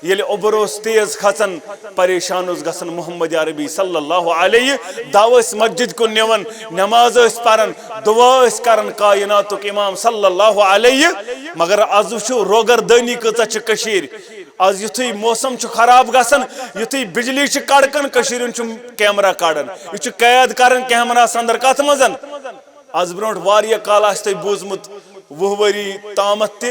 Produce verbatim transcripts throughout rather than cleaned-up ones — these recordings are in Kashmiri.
ییٚلہِ اوٚبُر اوس تیز کھژان، پریشان اوس گژھان محمد عربی صلی اللہ علیہ۔ دعوٕ ٲسۍ مسجد کُن نِوان، نماز ٲسۍ پران، دعا ٲسۍ کران کائناتُک امام صلی اللہ علیہ۔ مگر از وٕچھِو روگردٲنی کۭژاہ چھِ کٔشیٖرِ۔ از یُتھُے موسم چھُ خراب گژھان، یُتھُے بجلی چھِ کڑکان، کٔشیٖرِ ہُنٛد چھُ کیمرہ کڑان، یہِ چھُ قید کران کیمرہس اندر۔ کتھ منٛز؟ از برونٛٹھ واریاہ کال آسہِ تۄہہِ بوٗزمُت، وُہ ؤری تامَتھ تہِ،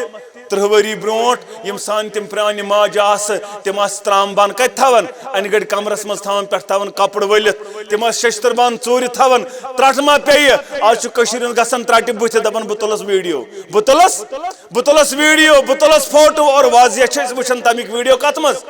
ترٕٛہ ؤری برونٛٹھ، یِم سانہِ تِم پرٛانہِ ماجہِ آسہٕ، تِم آسہٕ ترٛام بانہٕ کَتہِ تھاوان؟ اَنہِ گٔٹۍ کَمرَس منٛز تھاوان، پٮ۪ٹھٕ تھاوان کَپُر ؤلِتھ، تِم آسہٕ شیٚشتٕر بانہٕ ژوٗرِ تھاوان۔ ترٛٹھ ما پیٚیہِ؟ از چھُ کٔشیٖرِ ہُنٛد گژھان ترٛٹہِ بُتھِ، دَپان، "بہٕ تُلَس ویٖڈیو، بہٕ تُلَس، بہٕ تُلَس ویٖڈیو، بہٕ تُلَس فوٹو"، اور واضح چھِ أسۍ وٕچھان تَمِکۍ ویٖڈیو کَتھ منٛز؟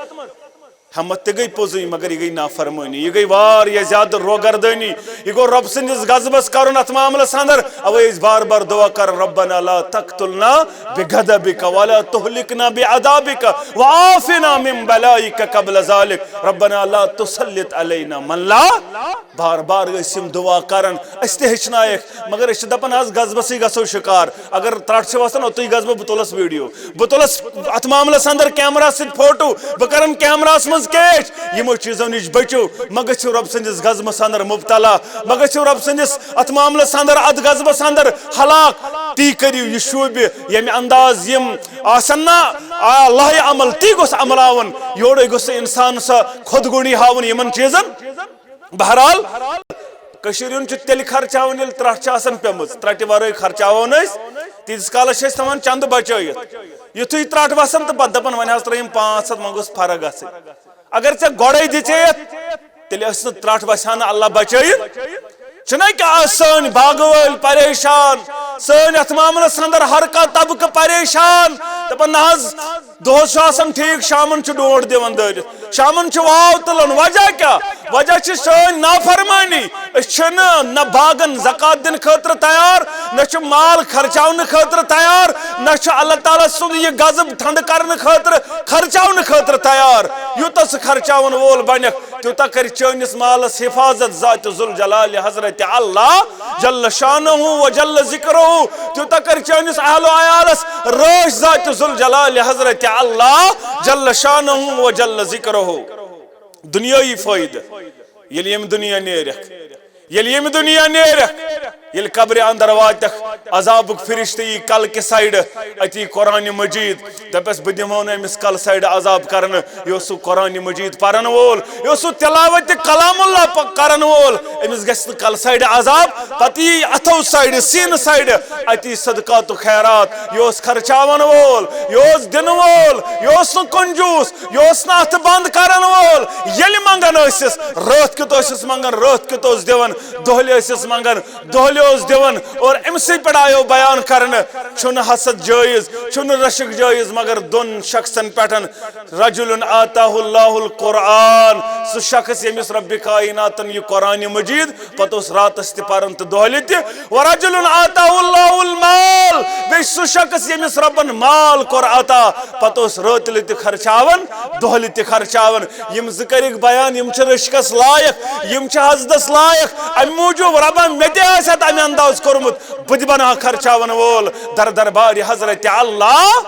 ہمت تہِ گٔے پوٚزُے، مگر یہِ گٔے نافرمٲنی، یہِ گٔے واریاہ زیادٕ روگردٲنی۔ یہِ گوٚو رۄب سٕنٛدِس غضبس کرُن اتھ معاملس اندر۔ اوے أسۍ بار بار دعا کران، "ربنا لا تقتلنا بغضبک ولا تہلکنا بعذابک وعافنا من بلائک قبل ذلک، ربنا لا تسلط علینا من لا"۔ بار بار ٲسۍ یِم دعا کران، أسۍ تہِ ہیٚچھنایکھ، مگر أسۍ چھِ دپان، از غضبسٕے گژھو شکار۔ اگر ترٛٹھ چھِ وسان، اوٚتُے گژھٕ بہٕ، بہٕ تُلس ویٖڈیو، بہٕ تُلس اتھ معاملس اندر کیمرہ سۭتۍ فوٹو، بہٕ کرن کیمرہس منٛز کیچ۔ یِمو چیٖزو نِش بٔچِو، مہ گٔژھِو رۄب سٕنٛدِس غضبس اندر مبتلا، مہ گٔژھِو رۄب سٕنٛدِس اتھ معاملس اندر، اتھ غضبس اندر ہلاک۔ تی کٔرِو یہِ شوٗبہِ، ییٚمہِ انداز یِم آسن نا، آ، لایہِ عمل، تی گوٚژھ عملاوُن۔ یورے گوٚژھ نہٕ انسان سۄ خۄد گُنی ہاوُن یِمن چیٖزن۔ بہرحال، کٔشیٖرِ ہُنٛد چھُ تیٚلہِ خرچاوان، ییٚلہِ ترٛٹھ چھِ آسان پیٚمٕژ۔ ترٛٹہِ ورٲے خرچاوو نہٕ أسۍ، تیٖتِس کالس چھِ أسۍ تھاوان چندٕ بچٲیِتھ۔ یُتھُے ترٛٹھ وسان تہٕ پتہٕ دپان، "وۄنۍ حظ ترٲیِم پانٛژھ ہتھ، وۄنۍ گوٚژھ فرق گژھٕنۍ۔" اگر ژےٚ گۄڈے دِژے یتھ، تیٚلہِ ٲس نہٕ ترٛٹھ وسہِ ہا نہٕ اللہ بچٲیِتھ۔ چھِنہ کیٛاہ آز سٲنۍ باغہٕ وٲلۍ پریشان، سٲنۍ اتھ معاملس اندر ہر کانٛہہ طبقہٕ پریشان، دپان، نہ حظ، دۄہس چھُ آسان ٹھیٖک، شامن چھُ ڈونٛٹھ دِوان دٲرِتھ، شامن چھُ واو تُلان۔ وجہ کیٛاہ؟ وجہ چھِ سٲنۍ نافرمٲنی۔ أسۍ چھِنہٕ نہ باغن زکوٰۃ دِنہٕ خٲطرٕ تیار، نہ چھُ مال خرچاونہٕ خٲطرٕ تیار، نہ چھُ اللہ تعالیٰ سُنٛد یہِ غضب ٹھنڈٕ کرنہٕ خٲطرٕ خرچاونہٕ خٲطرٕ تیار۔ یوٗتاہ سُہ خرچاون وول بنکھ، تیوٗتاہ کرِ چٲنِس مالس حفاظت ذات ذوالجلال حضرت اللہ جل شانہ و جل ذکرہ، تیوٗتاہ کرِ چٲنِس اہل و عیالس رٲچھ ذات ذوالجلال حضرت اللہ جل شانہ و جل ذکرہ۔ دُنیٲیی فٲیدٕ، ییٚلہِ ییٚمہِ دُنیا نیرکھ، ییٚلہِ ییٚمہِ دُنیا نیرکھ، ییٚلہِ قبرِ اندر واتکھ، عذابُک فرشتہٕ یی کلکہِ سایڈٕ، اتی قرآن مجید، دپس، "بہٕ دِمو نہٕ أمِس کلہٕ سایڈٕ عذاب کرنہٕ، یہِ اوس سُہ قرآن مجید پرن وول، یہِ اوس سُہ تلاوت کلام اللہ پ-، کرن وول، أمِس گژھِ نہٕ کلہٕ سایڈٕ عذاب۔" پتہٕ یی اتھو سایڈٕ، سینہٕ سایڈٕ، اتی صدقات و خیرات، یہِ اوس خرچاون وول، یہِ اوس دِنہٕ وول، یہِ اوس نہٕ کنجوٗس، یہِ اوس نہٕ اتھٕ بنٛد کرن وول۔ ییٚلہِ منٛگان ٲسِس، رٲتھ کیُتھ ٲسِس منٛگان، رٲتھ کیُتھ اوس دِوان، دۄہلہِ ٲسِس منٛگان، دۄہلہِ اوس دِوان۔ اور أمۍ سٕے پٮ۪ٹھ آیو بیان کرنہٕ، چھُنہٕ حسد جٲیز، چھُنہٕ رشک جٲیز، مگر دۄن شخصن پٮ۪ٹھ، رجل آتاہ اللہ القرآن، سُہ شخص ییٚمِس رب کائناتن یہِ قرآن مجید پتہٕ اوس راتس تہِ پران تہٕ دۄہلہِ تہِ۔ ورجل آتاہ اللہ المال، بیٚیہِ سُہ شخص ییٚمِس رۄبن مال کوٚر عطا، پتہٕ اوس رٲتلہِ تہِ خرچاوان، دۄہلہِ تہِ خرچاوان۔ یِم زٕ کٔرِکھ بیان، یِم چھِ رشکس لایق، یِم چھِ حسدس لایق۔ امہِ موٗجوٗب رۄبن مےٚ تہِ آسہِ ہا تمہِ انداز کوٚرمُت، بہٕ تہِ بنہٕ ہا خرچاون وول در دربارِ حضرت اللہ۔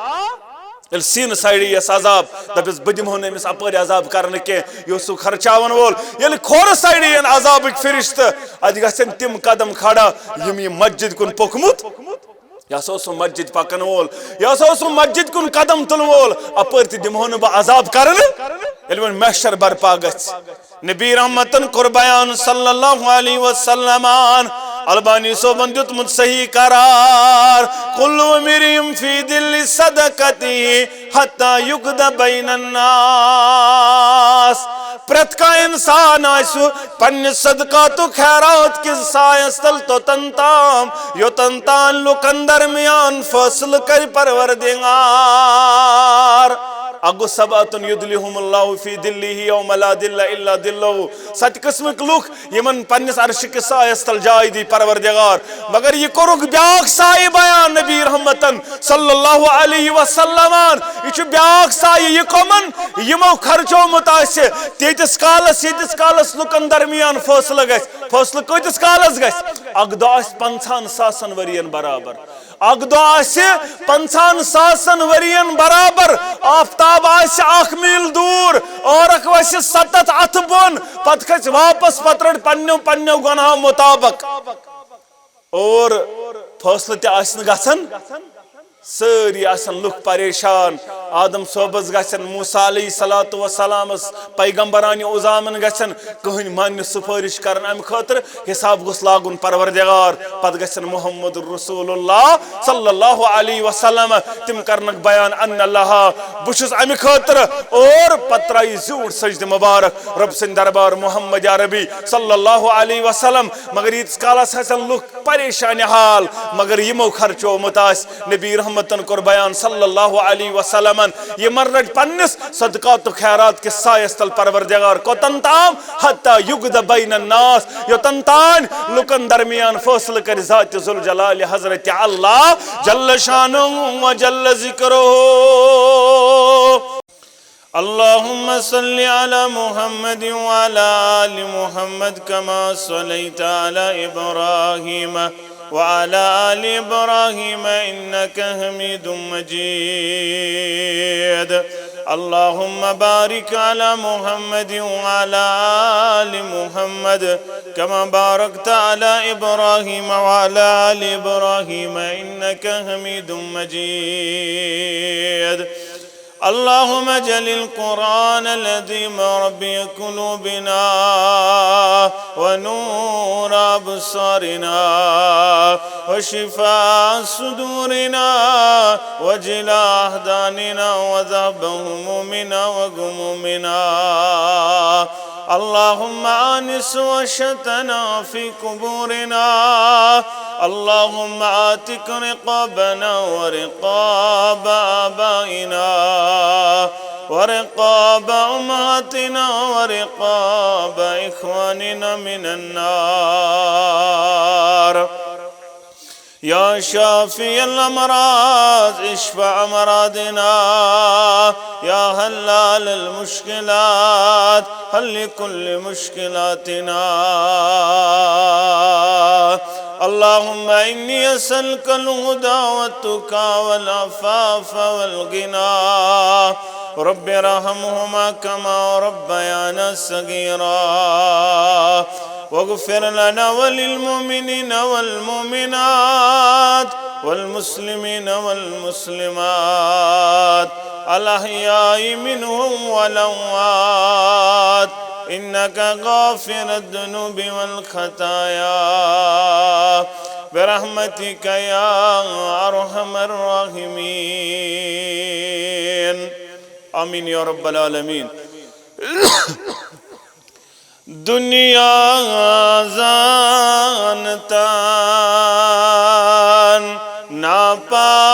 ییٚلہِ سینہٕ سایڈٕ یِیَس عذاب، دَپٮ۪س، "بہٕ دِمہو نہٕ أمِس اَپٲرۍ عذاب کرنہٕ کینٛہہ، یہِ اوس سُہ خرچاوَن وول۔" ییٚلہِ کھورٕ سایڈٕ یِن عذابٕکۍ فرشتہٕ، اَتہِ گژھن تِم قدم کھڑا، یِم یہِ مسجد کُن پوٚکمُت، یہِ ہسا اوس سُہ مسجد پکن وول، یہِ ہسا اوس سُہ مسجد کُن قدم تُلن وول، اَپٲرۍ تہِ دِمہو نہٕ بہٕ عذاب کرنہٕ۔ ییٚلہِ وۄنۍ محشر برپا گژھِ، نبی رحمتن کوٚر بیان صلی اللہ علیہ وسلمن، البانی صٲبن دیُتمُت صحیح قرار، "کل امرئ فی ظل صدقتہ حتی یقضی بین الناس"۔ پرٛٮ۪تھ کانٛہہ انسان آسہِ پننہِ صدقات و خیرات کِس سایس تل توٚتن تام، یوٚتن تام لُکن درمیان فٲصلہٕ کرِ پروردگار۔ اگو سبعۃ یظلہم اللہ فی ظلہ یوم لا ظل الا ظلہ۔ ستہِ قٕسمٕکۍ لُکھ یِمن پننِس عرشہِ کِس سایس تل جاے دی پروردگار۔ مگر یہِ کوٚرُکھ بیاکھ سایہِ بیان نبی رحمتن صلی اللہ علیہ وسلمن۔ یہِ چھُ بیاکھ سایہِ، یہِ کۄمن؟ یِمو خرچومُت آسہِ، تہِ ییٖتِس کالس، ییٖتِس کالس لُکن درمیان فٲصلہٕ گژھِ، فٲصلہٕ کۭتِس کالس گژھِ؟ اکھ دۄہ آسہِ پنٛژاہن ساسن ؤرین برابر۔ اکھ دۄہ آسہِ پنٛژاہن ساسن ؤرین برابر۔ آفتاب آسہِ اکھ میٖل دوٗر، عٲرق وسہِ ستتھ اتھٕ بۄن، پتہٕ کھسہِ واپس، پتہٕ رٹہِ پننیو پننیو گۄناہو مطابق۔ اور فٲصلہٕ تہِ آسہِ نہٕ گژھان۔ سٲری آسن لُکھ پریشان۔ آدم صٲبس گژھن، موسیٰ علیہ الصلوۃ والسلامس، پیغمبرانہِ عظامن گژھن، کٕہٕنۍ مانہِ سفٲرِش کرن امہِ خٲطرٕ۔ حساب گوٚژھ لاگُن پروردگار، پتہٕ گژھن محمد رسول اللہ صلی اللہ علیہ وسلم، تِم کرنکھ بیان، ان اللہ، بہٕ چھُس امہِ خٲطرٕ۔ اور پتہٕ ترایہِ زیوٗٹھ سجدٕ مبارک رۄب سٕنٛدِ دربار، محمد عربی صلی اللہ علیہ وسلم۔ مگر ییٖتِس کالس آسن لُکھ پریشان حال، مگر یِمو خرچومُت آسہِ۔ نبی رحمتن کوٚر بیان صلی اللہ علیہ وسلمن، یِمن رٹہِ پننِس صدقات و خیرات کِس سایس تل پروردگار۔ کوٚتن تام؟ حتی یقضی بین الناس، یوٚتن تام لُکن درمیان فٲصلہٕ کرِ ذات ذوالجلال حضرت اللہ جل شانہ و جل ذکرہ۔ اللهم صل على محمد وعلى آل محمد كما صليت على إبراهيم وعلى آل إبراهيم إنك حميد مجيد. اللهم بارك على محمد وعلى آل محمد كما باركت على إبراهيم وعلى آل إبراهيم إنك حميد مجيد. اللهم اجعل القرآن العظيم ربيع قلوبنا ونور أبصارنا وشفاء صدورنا وجلاء أحزاننا وذهاب همومنا وغمومنا. اللهم آنس وحشتنا في قبورنا. اللهم اعتق رقابنا ورقاب آبائنا ورقاب أمهاتنا ورقاب إخواننا من النار. يا شافي الأمراض، اشف أمراضنا. يا حلال المشكلات، حل كل مشكلاتنا. اللهم إني أسألك الهدى والتقى والعفاف والغنى. رب ارحمهما كما ربيانا صغيرا. واغفر لنا وللمؤمنين والمؤمنات والمسلمين والمسلمات الأحياء منهم والأموات إنك غافر الذنوب والخطايا برحمتك يا أرحم الراحمين. آمين يا رب العالمين. دنیا زانتن ناپائیدٲری،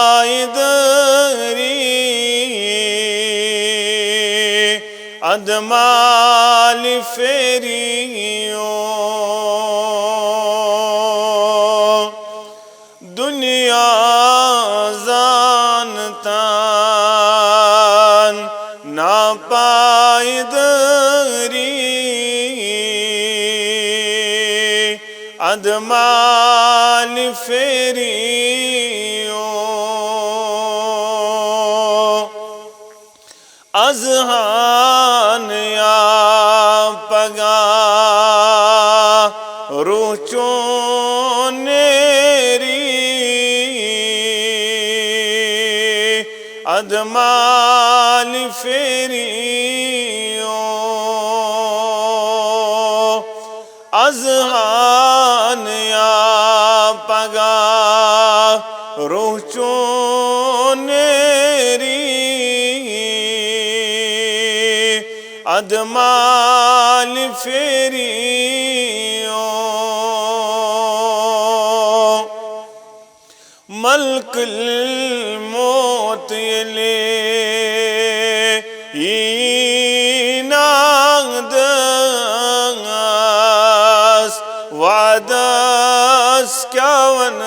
ادٕ مالہِ پھیریو۔ دنیا زانتن ناپائیدٲری، ادٕ مالہِ پھیریو۔ از ہان یا پگاہ روح چون نیری، ادٕ مالہِ پھیریو۔ از ہان یا پگاہ روح چون نیری، ادٕ مالہِ پھیریو۔ ملک الموت ییٚلہِ یی ناودس وعدس کیٛاہ ونہس؟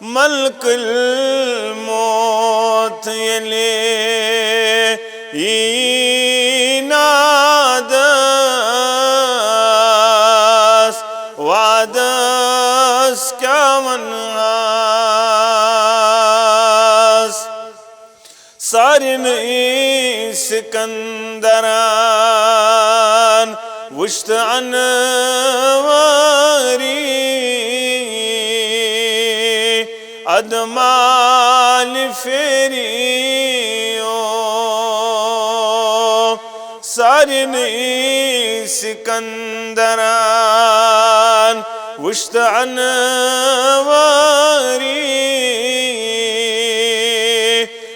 ملک الموت ییٚلہِ عینادس وعدس کیٛاہ ونہس۔ سارنٕے سکندرن وُچھت انوٲری ادٕ مالہِ پھیریو۔ سارنٕے سکندرن وُچھت انوٲری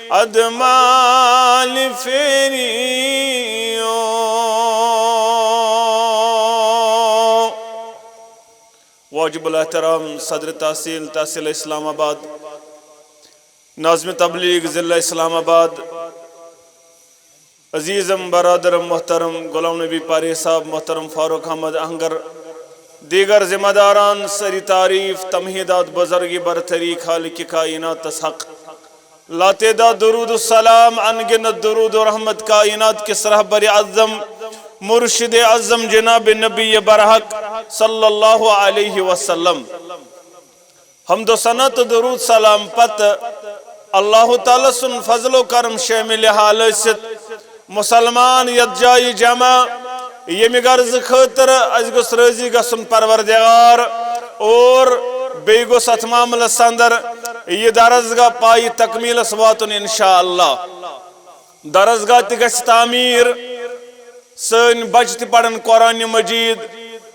ادٕ مالہِ پھیریو۔ واجب الاحترام صدر تحصیل، تحصیل اسلام آباد، ناظم تبلیغ ضلع اسلام آباد، عزیزم برادرم محترم غلام نبی پارے صاحب، محترم فاروق احمد اہنگر، دیگر ذمہ داران، سری تعریف، تمہیدات، بزرگ برتری، خالق کائنات تس حق، لاتعداد درود و سلام، انگنت درود و رحمت کائنات کس رہبر اعظم، مرشد اعظم جناب نبی برحق صلی اللہ علیہ وسلم۔ حمد و ثنا تہٕ درود سلام پتہٕ اللہ تعالیٰ سُنٛد فضل و کرم شٲمِلِ حال ٲسِتھ، مسلمان یتھ جایہِ جمع، ییٚمہِ غرضہٕ خٲطرٕ اَسہِ گوٚژھ رٲضی گژھُن پروردگار، اور بیٚیہِ گوٚژھ اَتھ معاملس اندر یہِ درسگاہ پایہِ تکمیلس واتُن انشاءاللہ۔ درسگاہ تہِ گژھِ تعمیٖر، سٲنۍ بچہٕ تہِ پرن قرآن مجید،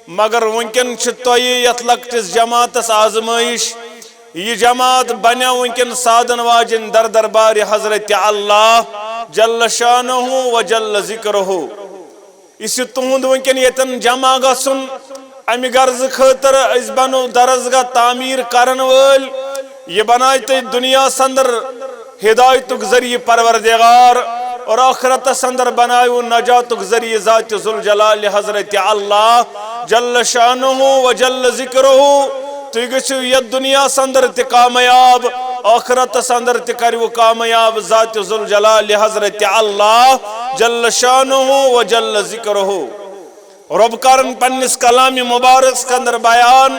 مگر وٕنکٮ۪ن چھِ تۄہہِ یتھ لۄکٹِس جماعتس آزمٲیش۔ یہِ جماعت بنیو وٕنکٮ۪ن سادن واجٮ۪ن در دربارِ حضرت اللہ جل شانہ و جل ذکرہ۔ یُس یہِ تُہُنٛد وٕنکٮ۪ن ییٚتٮ۪ن جمع گژھُن، امہِ غرضہٕ خٲطرٕ أسۍ بنو درسگاہ تعمیٖر کرن وٲلۍ، یہِ بنایہِ تۄہہِ دُنیاہس اندر ہدایتُک ذریعہ پروردگار، اور آخرتس اندر بنایو نجاتُک ذریعہ ذات ذوالجلال حضرت اللہ جل شانہ و جل ذکرہ۔ تُہۍ گٔژھِو یتھ دُنیاہس اندر تہِ کامیاب، آخرتس اندر تہِ کٔرِو کامیاب ذات ذوالجلال حضرت اللہ جل شانہ و جل ذکرہ۔ رب کرن پننس کلام مبارکس اندر بیان،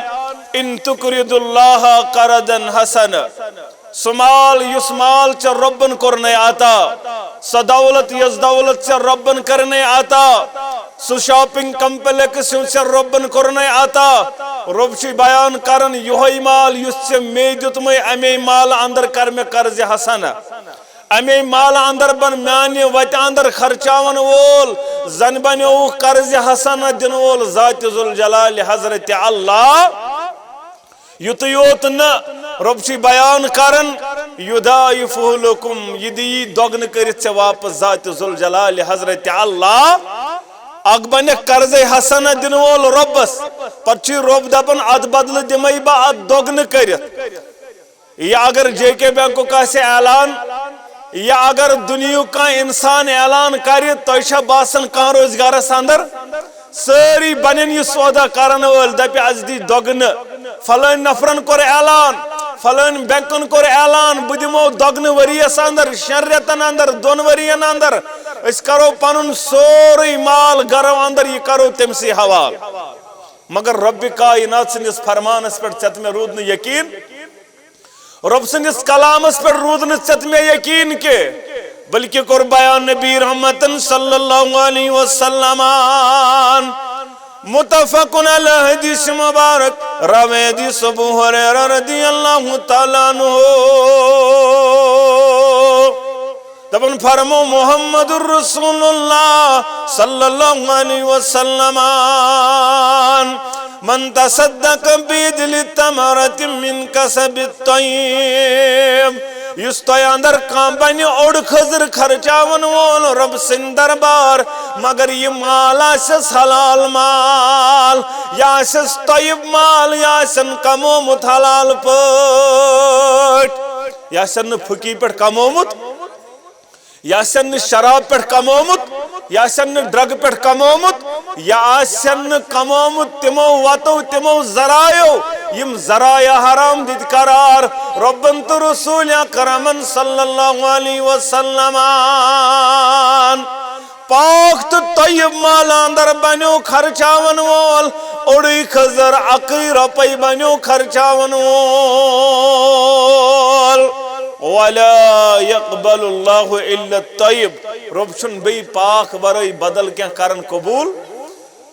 ان تقرضوا اللہ قرضا حسنا۔ سُہ مال، یُس مال ژےٚ رۄبن کوٚرنے عطا، سۄ دولت، یۄس دولت ژےٚ رۄبن کٔرنے عطا، سُہ شاپنگ کمپلیکس یُس ژےٚ رۄبن کوٚرنے عطا، رۄب چھُے بیان کران، یِہوٚے مال یُس ژےٚ مے دیُتمے، امے مال اندر کر مےٚ قرض حسنہ۔ امے مال اندر بن میانہِ وتہِ اندر خرچاون وول، زن بنیووُکھ قرض حسنہ دِنہٕ وول ذات ذوالجلال حضرت اللہ۔ یُتُے یوت نہٕ، رۄب چھُے بیان کران، یضاعفہ لکم، یہِ دِیی دۄگنہٕ کٔرِتھ ژےٚ واپس ذات ذوالجلال حضرت اللہ۔ اکھ بنکھ قرض حسنہ دِنہٕ وول رۄبس، پتہٕ چھُے رۄب دپان، اتھ بدلہٕ دِمے بہٕ اتھ دۄگنہٕ کٔرِتھ۔ یا اگر جے کے بینکُک آسہِ اعلان، یا اگر دُنیہُک کانٛہہ انسان اعلان کرِ، تۄہہِ چھا باسان کانٛہہ روزِ گرس اندر؟ سٲری بنن یہِ سودا کرن وٲلۍ، دپہِ، اسہِ دی دۄگنہٕ۔ فلٲنۍ نفرن کوٚر اعلان، فلٲنۍ بینکن کوٚر اعلان، بہٕ دِمو دۄگنہٕ ؤریس اندر، شٮ۪ن رٮ۪تن اندر، دۄن ؤرین اندر، أسۍ کرو پنُن سورُے مال گرو اندر، یہِ کرو تٔمسٕے حوالہٕ۔ مگر رب کائنات سٕنٛدِس فرمانس پٮ۪ٹھ ژےٚ تہٕ مےٚ روٗد نہٕ یقین۔ رۄب سٕنٛدِس کلامس پٮ۪ٹھ روٗد نہٕ ژےٚ تہٕ مےٚ یقین کینٛہہ، بلکہِ کوٚر بیان نبی رحمتن صلی اللہ علیہ وسلمن۔ متفق علی حدیث مبارک، راوی حدیث ابو ہریرہ رضی اللہ تعالیٰ عنہ۔ دپان فرمو محمد رسول اللہ صلی اللہ علیہ وسلم، من تصدق بعدل تمرة من کسب طیب، یُس تۄہہِ اندر کانٛہہ بنہِ اوٚڑ کھٔزٕر خرچاون وول رۄب سٕنٛدِ دربار، مگر یہِ مال آسٮ۪س حلال مال، یہِ آسٮ۪س طیب مال، یہِ آسٮ۪ن کمومُت حلال پٲٹھۍ، یہِ آسٮ۪ن نہٕ پھُکی پٮ۪ٹھ کمومُت، یہِ آسٮ۪ن نہٕ شراب پٮ۪ٹھ کمومُت، یہِ آسٮ۪ن نہٕ ڈرگ پٮ۪ٹھ کمومُت، یہِ آسٮ۪ن نہٕ کمومُت تِمو وتو، تِمو ذرایعو، یِم ذرایع حرام دِتۍ قرار رۄبن تہٕ رسول اکرمن صلی اللہ علیہ وسلمن۔ پاک تہٕ طیب مال اندر بنیو خرچاون وول، اوٚڑُے خٔزٕر اکٕے رۄپے بنیو خرچاون وول۔ ولا یقبل اللہ الا الطیب۔ رۄب چھُنہٕ بیٚیہِ پاک ورٲے بدل کینٛہہ کران قبول۔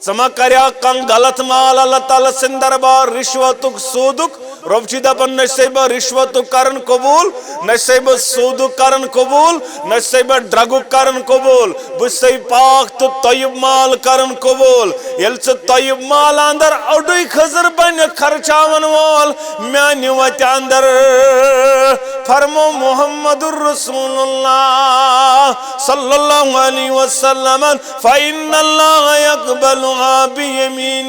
ژٕ ما کریاکھ کانٛہہ غلط مال اللہ تعالیٰ سٕنٛدِ دربار رشوتُک سوٗدُک؟ رۄب چھُ دپان، نہ چھُسے بہٕ رشوتُک کران قبول، نہ چھُسے بہٕ سوٗدُک کران قبول، نہ چھُسے بہٕ ڈرگُک کران قبول۔ بہٕ چھُسے پاک تہٕ طیب مال کران قبول۔ ییٚلہِ ژٕ طیب مال اندر اوٚڑُے خٔزٕر بنہِ خرچاون وول میانہِ وتہِ اندر، فرمو محمد رسول اللہ صلی اللہ علیہ وسلم، فإن اللہ یقبلها بیمینہ۔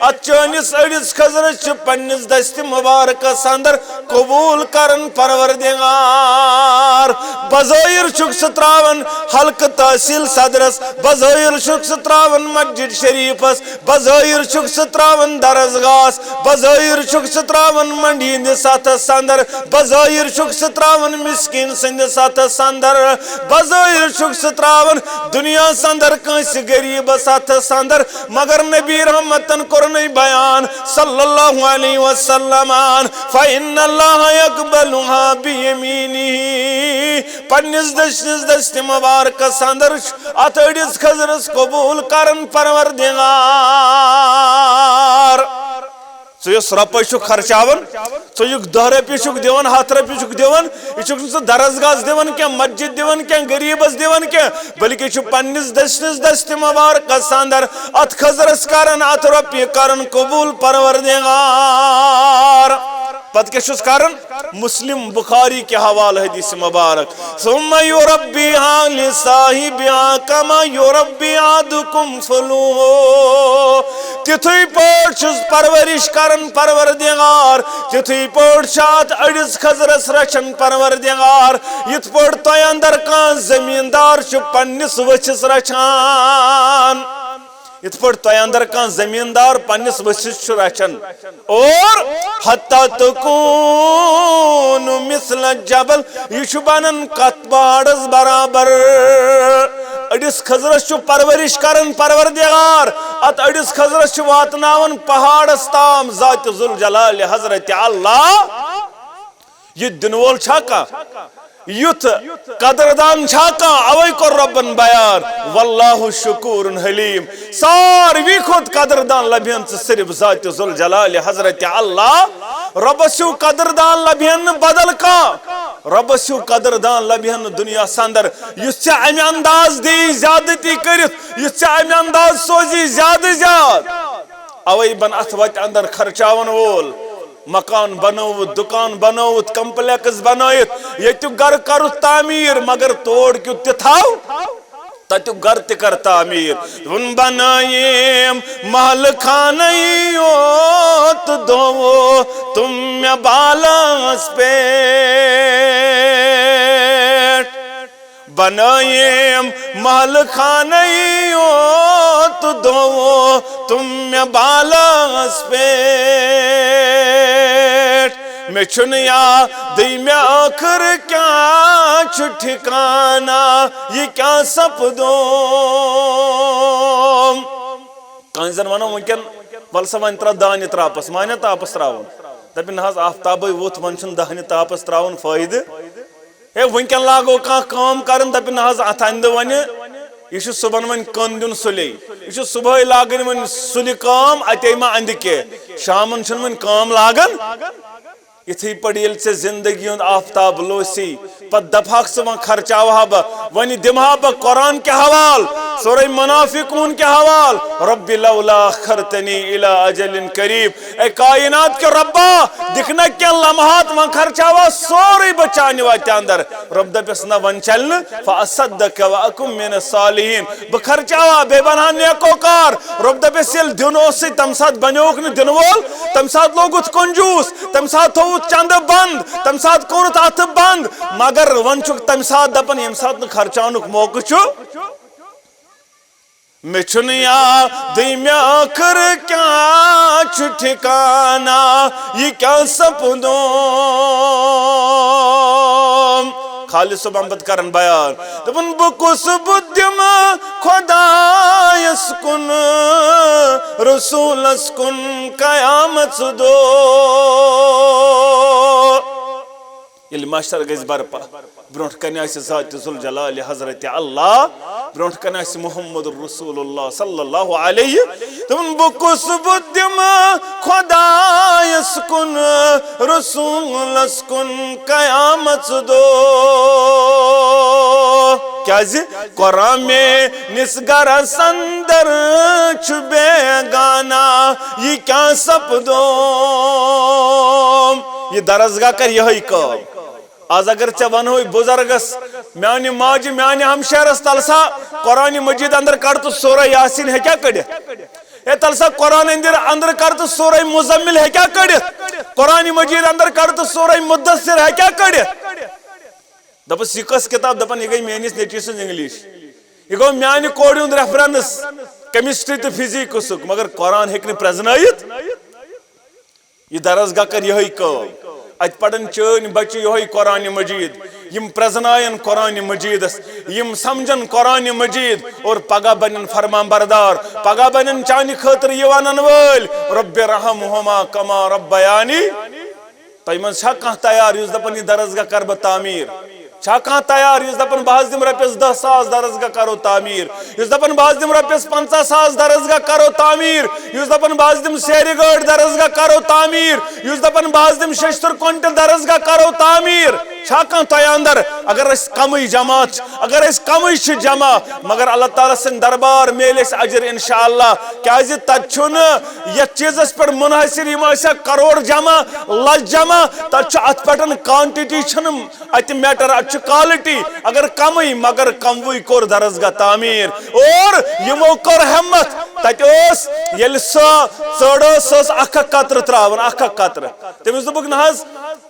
اتھ چٲنِس أڑِس خٔزرس چھُ پننِس دستِ مبارکس اندر قبول کرن پروردگار۔ بظٲہر چھُکھ ژٕ تراوان حلقہٕ تحصیل صدرس، بظٲہر چھُکھ ژٕ تراوان مسجد شریفس، بظٲہر چھُکھ ژٕ تراوان درسگاہس، بظٲہر چھُکھ ژٕ تراوان منڈی ہٕنٛدِس اتھس اندر، بظٲہر چھُکھ ژٕ تراوان مسکین سٕنٛدِس اتھس اندر، بظٲہر چھُکھ ژٕ تراوان دُنیاہس اندر کٲنٛسہِ غریبس اتھس اندر، مگر نبی رحمتن کوٚرنُے بیان صلی اللہ علیہ وسلم، فإن اللہ یقبلها بیمینہ۔ پننِس دٔچھنِس دستِ مبارکس اندر چھُ اتھ أڑِس خٔزرس قبول کرن پروردگار۔ ژٕ یُس رۄپے چھُکھ خرچاوان، ژٕ یُک دَہ رۄپیہِ چھُکھ دِوان، ہتھ رۄپیہِ چھُکھ دِوان، یہِ چھُکھ نہٕ ژٕ درسگاہس دِوان کینٛہہ، مسجد دِوان کینٛہہ، غریبس دِوان کینٛہہ، بلکہِ چھُ پننِس دٔچھنِس دستِ مبارکس اندر اتھ خٔزرس کران، اتھ رۄپیہِ کران قبول پروردگار۔ پتہٕ کیٛاہ چھُس کران؟ مسلم بخاری کہِ حوالہٕ حدیث مبارک، ثم یربیها لصاحبها کما یربی احدکم فلوه۔ تِتھُے پٲٹھۍ چھُس پرورش کران پروردگار، تِتھُے پٲٹھۍ چھُ اتھ أڑِس خٔزرس رچھان پروردگار، یِتھ پٲٹھۍ تۄہہِ اندر کانٛہہ زمیٖندار چھُ پننِس ؤژھِس رچھان۔ یِتھ پٲٹھۍ تۄہہِ اندر کانٛہہ زمیٖندار پننِس ؤژھِس چھُ رچھان۔ اور حتی تکون مثل جبل، یہِ چھُ بنان کتھ پہاڑس برابر۔ أڑِس خٔزرس چھُ پرورش کران پروردگار، اتھ أڑِس خٔزرس چھُ واتناوان پہاڑس تام ذات ذوالجلال حضرت اللہ۔ یہِ دِنہٕ وول چھا کانٛہہ؟ یُتھ قدردان چھا کانٛہہ؟ اوے کوٚر رۄبن بیان، واللہ شکور حلیم۔ ساروی کھۄتہٕ قدردان لبہِ ہن ژٕ صرف ذات ذوالجلال حضرت اللہ۔ رۄبس ہیوٗ قدردان لبہِ ہن نہٕ بدل کانٛہہ۔ رۄبس ہیوٗ قدردان لبہِ ہن نہٕ دُنیاہس اندر، یُس ژےٚ امہِ انداز دی زیادتی کٔرِتھ، یُس ژےٚ امہِ انداز سوزی زیادٕ زیادٕ۔ اوے بن اتھ وتہِ اندر خرچاون وول، مکان بنٲوِتھ، دُکان بنٲوِتھ، کمپلیکس بنٲوِتھ، ییٚتیُک گرٕ کرُتھ تعمیٖر، مگر تور کیُتھ تہِ تھاو، تتیُک گرٕ تہِ کر تعمیٖر۔ وُن بنٲیِم محلہٕ خانَے یوت دوو تُم مےٚ بالَس پٮ۪ٹھ۔ بنٲیِم محلہٕ خانَے یوت دوو تُم مےٚ بالَس پٮ۪ٹھ۔ مےٚ چھُنہٕ یادٕے مےٚ ٲخٕر کیٛاہ چھُ ٹھِکانہ، یہِ کیٛاہ سپدوم۔ کٲنٛسہِ زن ونو وٕنکٮ۪ن، ول سا وۄنۍ ترٛاو دانہِ تاپس، مانیا تاپس ترٛاوُن؟ دپہِ نہ حظ، آفتابے ووٚتھ، وۄنۍ چھُنہٕ دانہِ تاپس ترٛاوُن فٲیدٕ۔ ہے، وٕنکٮ۪ن لاگو کانٛہہ کٲم کرٕنۍ، دپہِ نہ حظ، اتھ انہِ دِ وۄنہِ، یہِ چھُ صُبحن وۄنۍ کٕن دیُن سُلے، یہِ چھُ صُبحٲے لاگٕنۍ وۄنۍ سُلہِ کٲم، اتے ما اندِ کینٛہہ، شامن چھُنہٕ وۄنۍ کٲم لاگان۔ یِتھٕے پٲٹھۍ ییٚلہِ ژےٚ زندگی ہُنٛد آفتاب لوسی، پتہٕ دپہاکھ ژٕ وۄنۍ خرچاوہا بہٕ، وۄنۍ دِمہا بہٕ قرآن کہِ حوال، سورہ منافقون کہِ حوال، رب لولا اخرتنی الی اجل قریب۔ اے کائنات کہِ ربا، دِکھ نہ کینٛہہ لمحات، وۄنۍ خرچاوہا سورُے بہٕ چانہِ وتہِ اندر۔ رب دپٮ۪س نہ، وۄنۍ چلہِ نہٕ، فاصدق واکم من الصالحین۔ بہٕ خرچاوہا، بیٚیہِ بنہٕ ہا نیکوکار۔ رۄب دَپٮ۪س، ییٚلہِ دیُن اوسُے، تَمہِ ساتہٕ بنیووُکھ نہٕ دِنہٕ وول، تَمہِ ساتہٕ لوگُتھ کنجوٗس، تَمہِ ساتہٕ تھووُتھ چندٕ بند، تَمہِ ساتہٕ کوٚرُتھ اَتھٕ بند، مگر وۄنۍ چھُکھ تَمہِ ساتہٕ دَپان، ییٚمہِ ساتہٕ نہٕ خرچاونُک موقعہٕ چھُ۔ مےٚ چھُنہٕ یادٕے مےٚ ٲخٕر کیٛاہ چھُ ٹھِکانہ، یہِ کیٛاہ سپدوم۔ خالد صٲب احمد کرن بیان، دپان، بہٕ کُس بُتھ دِمہٕ خۄدایس کُن، رسوٗلس کُن قیامت دۄہ۔ ییٚلہِ محشر گژھِ برپا، برونٛٹھ کنہِ آسہِ ذات ذوالجلال حضرت اللہ، برونٛٹھ کنہِ آسہِ محمد رسول اللہ صلی اللہ علیہ۔ دپان، بہٕ کُس بُتھ دِمہٕ خۄدایس کُن، رسوٗلس کُن قیامت دۄہ؟ کیٛازِ؟ قرآن میٲنِس گرس اندر چھُ بیگانہ، یہِ کیٛاہ سپدوم؟ یہِ درسگاہ کر یِہوٚے کٲم۔ آز اگر ژےٚ ونہوے بزرگس، میانہِ ماجہِ، میانہِ ہمشیرس، تل سا قرآن مجید اندر کڑ تہٕ سورہ یاسین ہیٚکیٛاہ کٔڑِتھ؟ ہے، تل سا قرآن اندر، اندر کڑ تہٕ سورہ مزمل ہیٚکیٛاہ کٔڑِتھ؟ قرآن مجید اندر کڑ تہٕ سورہ مدثر ہیٚکیٛاہ کٔڑِتھ؟ دپس، یہِ کۄس کتاب؟ دپان، یہِ گٔے میٲنِس نیٚچوِ سٕنٛز انگلش، یہِ گوٚو میانہِ کورِ ہُنٛد ریفرنس کیمسٹری تہٕ فزیکسُک، مگر قرآن ہیٚکہِ نہٕ پرزنٲیِتھ۔ یہِ درسگاہ کر یِہوٚے کٲم۔ اتہِ پرن چٲنۍ بچہِ یِہوٚے قرآن مجید، یِم پرزناین قرآن مجیدس، یِم سمجھن قرآن مجید اور پگاہ بنن فرمان بردار، پگاہ بنن چانہِ خٲطرٕ یہِ ونن وٲلۍ، رب ارحمہما کما ربیانی۔ تۄہہِ منٛز چھا کانٛہہ تیار یُس دپان، یہِ درسگاہ کرٕ بہٕ تعمیٖر؟ چھا کانٛہہ تیار یُس دپان، بہٕ حظ دِمہٕ رۄپیس دہ ساس، درسگاہ کرو تعمیٖر؟ یُس دپان، بہٕ حظ دِمہٕ رۄپیس پنٛژاہ ساس، درسگاہ کرو تعمیٖر؟ یُس دپان، بہٕ حظ دِمہٕ سیرِ گٲڑۍ، درسگاہ کرو تعمیٖر؟ یُس دپان، بہٕ حظ دِمہٕ شیٚشتٕر کوینٹل، درسگاہ کرو تعمیٖر؟ چھا کانٛہہ تۄہہِ اندر؟ اگر أسۍ کمٕے جماعت چھِ، اگر أسۍ کمٕے چھِ جمع، مگر اللہ تعالیٰ سٕنٛدۍ دربار میلہِ اَسہِ اجر انشاءاللہ۔ کیازِ تتہِ چھُنہٕ یتھ چیٖزس پٮ۪ٹھ منحصر، یِم ٲسیا کرور جمع، لچھ جمع، تتہِ چھُ اتھ پٮ۪ٹھ، کوانٹٹی چھنہٕ اتہِ میٹر، اتہِ چھُ کوالٹی۔ اگر کمٕے مگر کموٕے کوٚر درسگاہ تعمیٖر، اور یِمو کٔر ہمت۔ تتہِ اوس، ییٚلہِ سۄ ژٔر ٲس، سۄ ٲس اکھ اکھ قطرٕ تراوان، اکھ اکھ قطرٕ۔ تٔمِس دوٚپُکھ، نہ حظ،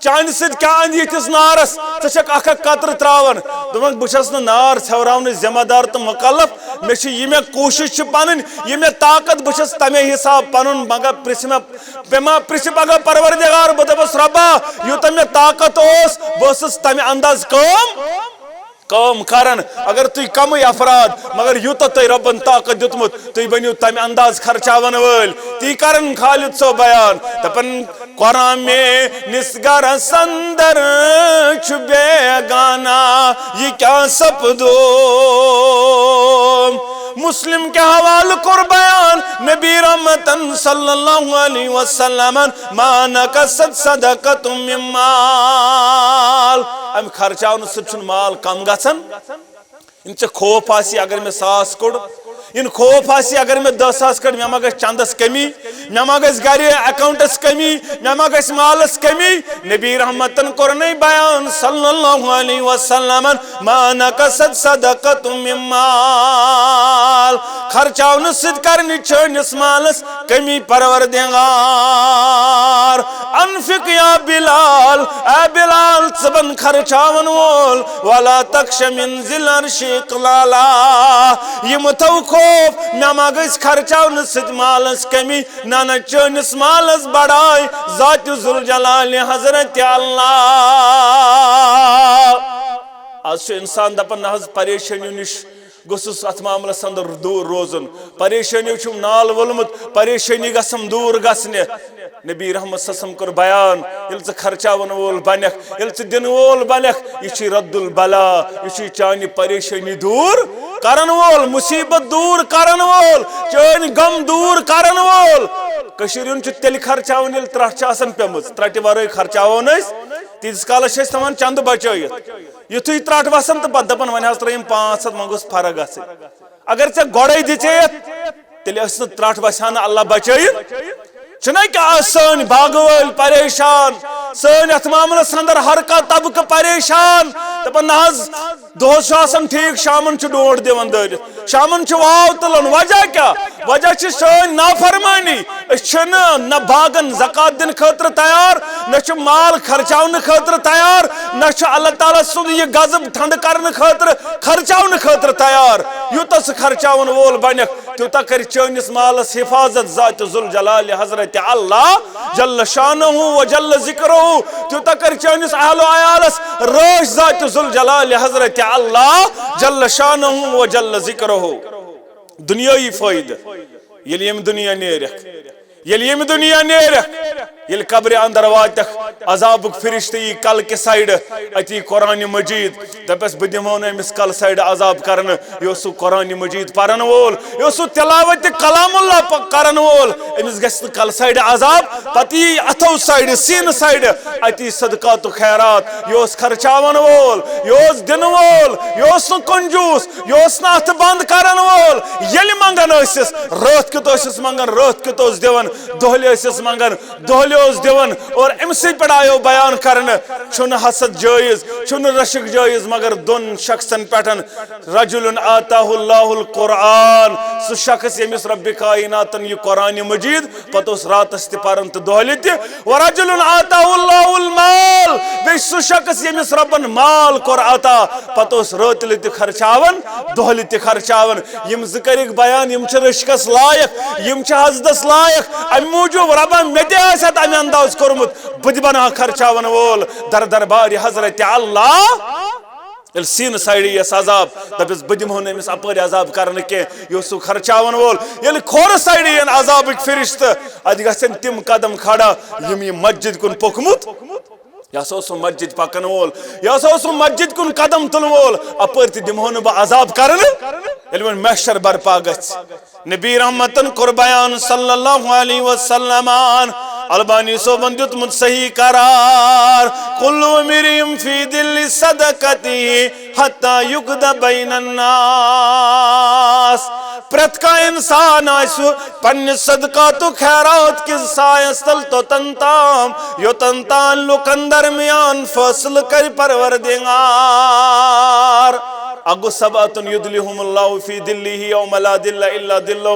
چانہِ سۭتۍ کیٛاہ اندِ یِتھِس نارس؟ ژٕ چھکھ اکھ اکھ قطرٕ تراوان۔ دوٚپُن، بہٕ چھس نہٕ نار ژھٮ۪وراونٕچ ذمہ دار تہٕ مُکلف، مےٚ چھِ یہِ مےٚ کوٗشش چھِ پنٕنۍ، یہِ مےٚ طاقت، بہٕ چھس تمے حساب پنُن، مگر پرژھِ مےٚ، مےٚ ما پرژھِ پگاہ پروردگار، بہٕ دپس، رۄبا، یوٗتاہ مےٚ طاقت اوس، بہٕ ٲسٕس تمہِ انداز کٲم، کٲم کران۔ اگر تُہۍ کمٕے افراد، مگر یوٗتاہ تۄہہِ رۄبن طاقت دیُتمُت، تُہۍ بٔنِو تمہِ انداز خرچاون وٲلۍ۔ تی کرن خالد صٲب بیان، دپان، قرآن میٲنِس گرس اندر چھُ بیگانہ، یہِ کیٛاہ سپدوم؟ مسلم کہِ حوالہٕ کوٚر بیان نبی رحمتن صلی اللہ علیہ وسلمن، ما نقصت صدقۃ من مال۔ امہِ خرچاونہٕ سۭتۍ چھُنہٕ مال کم گژھان۔ یِم ژےٚ خوف آسی اگر مےٚ ساس کوٚڑ، یِن خوف آسی اگر مےٚ دہ ساس کٔڑ، مےٚ ما گژھِ چندس کمی، مےٚ ما گژھِ گرِ اکاؤنٹس کمی، مےٚ ما گژھِ مالس کمی۔ نبی رحمتن کوٚرنے بیان صلی اللہ علیہ وسلمن، ما نقصت صدقۃ من مال۔ خرچاونہٕ سۭتۍ کرنہِ چٲنِس مالس کمی پروردگار۔ انفق یا بلال، اے بلال، ژٕ بن خرچاون وول، ولا تخش من ذی العرش اقلالا۔ یہِ مہ تھاو خوف، مےٚ ما گژھِ خرچاونہٕ سۭتۍ مالس کمی، نہ نہ، چٲنِس مالس بڑاے ذات ذوالجلال حضرت اللہ۔ آز چھُ انسان دپان، نہ حظ، پریشٲنیو نِش گوٚژھُس اتھ معاملس اندر دوٗر روزُن۔ پریشٲنیو چھُم نال وولمُت، پریشٲنی گژھم دوٗر گژھنہِ۔ نبی رحمت صلی اللہ علیہ وسلم کوٚر بیان، ییٚلہِ ژٕ خرچاون وول بنکھ، ییٚلہِ ژٕ دِنہٕ وول بنکھ، یہِ چھُے رد البلا، یہِ چھُے چانہِ پریشٲنی دوٗر کرن وول، مصیبت دوٗر کرن وول، چٲنۍ غم دوٗر کرن وول۔ کٔشیٖرِ ہُنٛد چھُ تیٚلہِ خرچاوُن ییٚلہِ ترٛٹھ چھِ آسان پیٚمٕژ، ترٛٹہِ ورٲے خرچاوو نہٕ أسۍ، تیٖتِس کالس چھِ أسۍ تھاوان چندٕ بچٲیِتھ۔ یُتھُے ترٛٹھ وسان تہٕ پتہٕ دپان، وۄنۍ حظ ترٲیِم پانٛژھ ہتھ، وۄنۍ گوٚژھ فرق گژھٕنۍ۔ اگر ژےٚ گۄڈے دِژے یتھ، تیٚلہِ ٲس نہٕ ترٛٹھ وسہِ ہا نہٕ اللہ بچٲیِتھ۔ چھُنہ کیٛاہ آز سٲنۍ باغہٕ وٲلۍ پریشان، سٲنۍ اتھ معاملس اندر ہر کانٛہہ طبقہٕ پریشان، دپان نہ حظ، دۄہس چھُ آسان ٹھیٖک، شامن چھُ ڈونٛٹھ دِوان دٲرِتھ، شامن چھُ واو تُلان۔ وجہ کیٛاہ؟ وجہ چھِ سٲنۍ نافرمٲنی۔ أسۍ چھِنہٕ نہ باغن زکوٰۃ دِنہٕ خٲطرٕ تیار، نہ چھُ مال خرچاونہٕ خٲطرٕ تیار، نہ چھُ اللہ تعالیٰ سُنٛد یہِ غضب ٹھنڈٕ کرنہٕ خٲطرٕ خرچاونہٕ خٲطرٕ تیار۔ یوٗتاہ سُہ خرچاون وول بنٮ۪کھ، تیوٗتاہ کرِ چٲنِس مالس حفاظت ذات ذوالجلال حضرت اللہ جل شانہ و جل ذکرہ، تیوٗتاہ کرِ چٲنِس اہل و عیالس رٲچھ ذات ذوالجلال حضرت اللہ جل شانہ و جل ذکرہ۔ دُنیٲیی فٲیدٕ، ییٚلہِ ییٚمہِ دُنیا نیرکھ، ییٚلہِ ییٚمہِ دُنیا نیرکھ، ییٚلہِ قبرِ اندر واتکھ، عذابُک فرشتہٕ یی کلہٕ کہِ سایڈٕ، اتی قرآن مجید، دپس، بہٕ دِمہو نہٕ أمِس کلہٕ سایڈٕ عذاب کرنہٕ۔ یہِ اوس سُہ قرآن مجید پرن وول، یہِ اوس سُہ تلاوت کلام اللہ پ-، کرن وول، أمِس گژھِ نہٕ کلہٕ سایڈٕ عذاب۔ پتہٕ یی اتھو سایڈٕ، سینہٕ سایڈٕ، اتی صدقات و خیرات۔ یہِ اوس خرچاون وول، یہِ اوس دِنہٕ وول، یہِ اوس نہٕ کنجوٗس، یہِ اوس نہٕ اتھٕ بند کرن وول۔ ییٚلہِ منگان ٲسِس، رٲتھ کیُتھ ٲسِس منگان، رٲتھ کیُتھ اوس دِوان، دۄہلہِ ٲسِس منگان، دۄہلہِ اوس دِوان۔ اور أمۍ سٕے پٮ۪ٹھ آیو بیان کرنہٕ، چھُنہٕ حسد جٲیز، چھُنہٕ رشک جٲیز، مگر دۄن شخصن پٮ۪ٹھ، رجل آتاہ اللہ القرآن، سُہ شخص ییٚمِس رب کائناتن یہِ قرآن مجید پتہٕ اوس راتس تہِ پران تہٕ دۄہلہِ تہِ، ورجل آتاہ اللہ المال، بیٚیہِ سُہ شخص ییٚمِس ربن مال کوٚر عطا، پتہٕ اوس رٲتلہِ تہِ خرچاوان، دۄہلہِ تہِ خرچاوان۔ یِم زٕ کٔرِکھ بیان، یِم چھِ رشکس لایق، یِم چھِ حسدس لایق۔ امہِ موٗجوٗب ربن مےٚ تہِ آسہِ ہا تمہِ انداز کوٚرمُت، بہٕ تہِ بنہٕ ہا خرچاون وول در دربار حضرت اللہ۔ ییٚلہِ سینہٕ سایڈٕ یِیَس عذاب، دَپٮ۪س، بہٕ دِمہو نہٕ أمِس اَپٲرۍ عذاب کرنہٕ کینٛہہ، یہِ اوس سُہ خرچاوَن وول۔ ییٚلہِ کھورٕ سایڈٕ یِن عذابٕکۍ فرشتہٕ، اَتہِ گژھن تِم قدم کھڑا، یِم یہِ مسجد کُن پوٚکمُت، یہِ ہسا اوس سُہ مسجد پَکَن وول، یہِ ہسا اوس سُہ مسجد کُن قدم تُلَن وول، اَپٲرۍ تہِ دِمہو نہٕ بہٕ عذاب کرنہٕ۔ ییٚلہِ وۄنۍ محشر برپا گژھِ، نبی رحمتن کوٚر بیان صلی اللہ علیہ وسلمن، البانی صٲبن دیُتمُت صحیح قرار، کل امرئ فی ظل صدقتہ حتی یقضی بین الناس۔ پرٛٮ۪تھ کانٛہہ انسان آسہِ پننہِ صدقات و خیرات کِس سایس تل توٚتن تام، یوٚتن تام لُکن درمیان فٲصلہٕ کرِ پروردگار۔ اگو سبعۃ یظلہم اللہ فی ظلہ یوم لا ظل الا ظلہ۔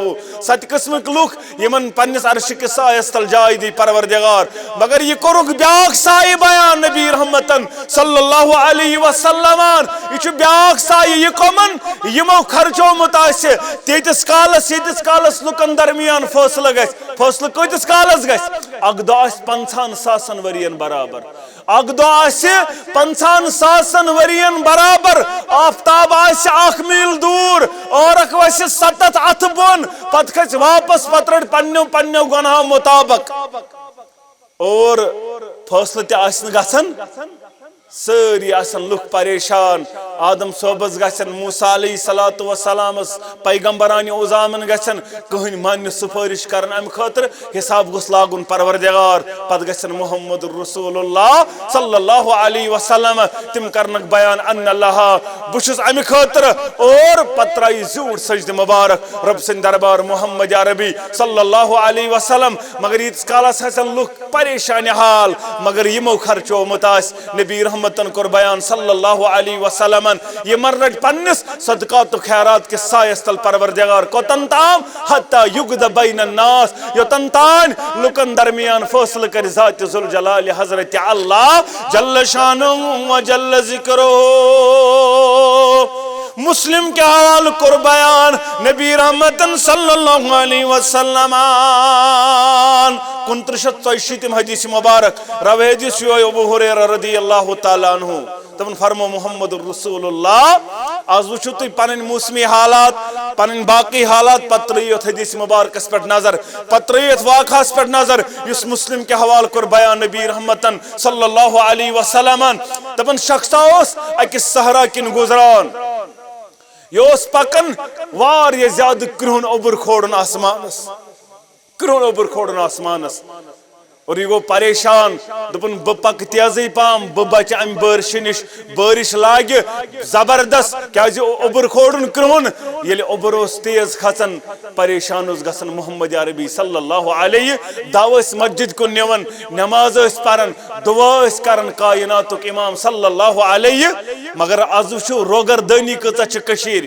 ستہِ قٕسمٕکۍ لُکھ یِمن پننِس عرشہِ کِس سایس تل جاے دی پروردگار۔ مگر یہِ کوٚرُکھ بیاکھ سایہِ بیان نبی رحمتن صلی اللہ علیہ وسلمن۔ یہِ چھُ بیاکھ سایہِ، یہِ کٕمن؟ یِمو خرچومُت آسہِ تیٖتِس کالس، ییٖتِس کالس لُکن درمیان فٲصلہٕ گژھِ۔ فٲصلہٕ کۭتِس کالس گژھِ؟ اکھ دۄہ آسہِ پنٛژاہن ساسن ؤرین برابر۔ اکھ دۄہ آسہِ پنٛژاہن ساسن ؤرین برابر، آفتاب آسہِ اکھ میٖل دوٗر، عٲرق وسہِ ستتھ اتھٕ بۄن، پتہٕ کھژِ واپس، پتہٕ رٹہِ پننیو پننیو گۄناہو مطابق۔ اور فٲصلہٕ تہِ آسہِ نہٕ گژھان، سٲری آسن لُکھ پریشان۔ آدم صٲبس گژھن، موسیٰ علیہ الصلوۃ والسلامس، پیغمبرانہِ عظامن گژھن، کٕہٕنۍ مانہِ نہٕ سفٲرِش کرن امہِ خٲطرٕ۔ حساب گوٚژھ لاگُن پروردگار، پتہٕ گژھن محمد رسول اللہ صلی اللہ علیہ وسلم، تِم کرنکھ بیان، ان اللہ، بہٕ چھُس امہِ خٲطرٕ، اور پتہٕ ترٛایہِ زیوٗٹھ سجدٕ مبارک رب سٕنٛدِ دربار محمد عربی صلی اللہ علیہ وسلم۔ مگر ییٖتِس کالس ہسا لُکھ پریشان حال، مگر یِمو خرچومُت آسہِ۔ نبی رحمتن کوٚر بیان صلی اللہ علیہ وسلمن، یِمن رٹہِ پننِس صدقات و خیرات کِس سایس تل پروردگار کوٚتن تام؟ حتی یقضی بین الناس، یوٚتن تام لُکن درمیان فٲصلہٕ کرِ ذات ذوالجلال حضرت اللہ جل شانہ و جل ذکرہ۔ مسلم کہِ حوالہٕ کوٚر بیان نبی رحمتن صلی اللہ علیہ وسلمن، کُنترٕہ شیٚتھ ژۄیہِ شیٖتِم حدیث مبارک، راوی حدیث چھُ ابو ہریرہ رضی اللہ تعالیٰ عنہ۔ تِمن فرمو محمد رسول اللہ، از وٕچھِو تُہۍ پنٕنۍ موسمی حالات، پنٕنۍ باقی حالات، پتہٕ ترٲیِو یتھ حدیث مبارکس پٮ۪ٹھ نظر، پتہٕ ترٲیِو یتھ واقعس پٮ۪ٹھ نظر، یُس مسلم کہِ حوالہٕ کوٚر بیان نبی رحمتن صلی اللہ علیہ وسلمن۔ دپان شخصا اوس أکِس صحرا کِنۍ گُزران، یہِ اوس پکان واریاہ زیادٕ کرٛہُن اوٚبُر کھولُن آسمانس، کرٛہُن اوٚبُر کھولُن آسمانس۔ اور یہِ گوٚو پریشان، دوٚپُن، "بہٕ پکہٕ تیزٕے پہم، بہٕ بچہٕ امہِ بٲرشہِ نِش، بٲرِش لاگہِ زبردست، کیازِ اوٚبُر کھولُن کرٛہُن۔" ییٚلہِ اوٚبُر اوس تیز کھژان، پریشان اوس گژھان محمد عربی صلی اللہ علیہ۔ دعوٕ ٲسۍ مسجد کُن نِوان، نماز ٲسۍ پران، دعا ٲسۍ کران کائناتُک امام صلی اللہ علیہ۔ مگر از وٕچھِو روگردٲنی کۭژاہ چھِ کٔشیٖرِ۔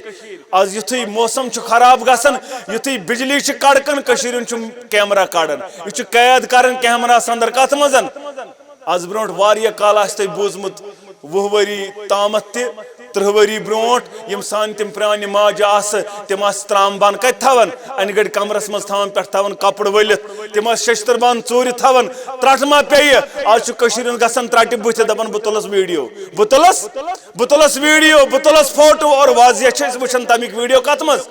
از یُتھُے موسم چھُ خراب گژھان، یُتھُے بجلی چھِ کڑکان، کٔشیٖرِ ہُنٛد چھُ کیمرہ کڑان۔ یہِ چھُ قید کران کیمراہس اندر۔ کتھ منٛز؟ از برونٛٹھ واریاہ کال آسہِ تۄہہِ بوٗزمُت، وُہ ؤری تامتھ تہِ، ترٕٛہ ؤری برونٛٹھ، یِم سانہِ تِم پرٛانہِ ماجہِ آسہٕ، تِم آسہٕ ترٛام بانہٕ کتہِ تھاوان؟ انہِ گٔٹۍ کمرس منٛز تھاوان، پٮ۪ٹھٕ تھاوان کپُر ؤلِتھ۔ تِم ٲسۍ ششتٕر بانہٕ ژوٗرِ تھاوان۔ ترٛٹھ ما پیٚیہِ؟ آز چھُ کٔشیٖرِ ہُنٛد گژھان ترٛٹہِ بُتھِ، دپان، "بہٕ تُلس ویڈیو، بہٕ تُلس، بہٕ تُلس ویڈیو، بہٕ تُلس فوٹو"۔ اور واضح چھِ أسۍ وٕچھان تمیُک ویڈیو کتھ منٛز؟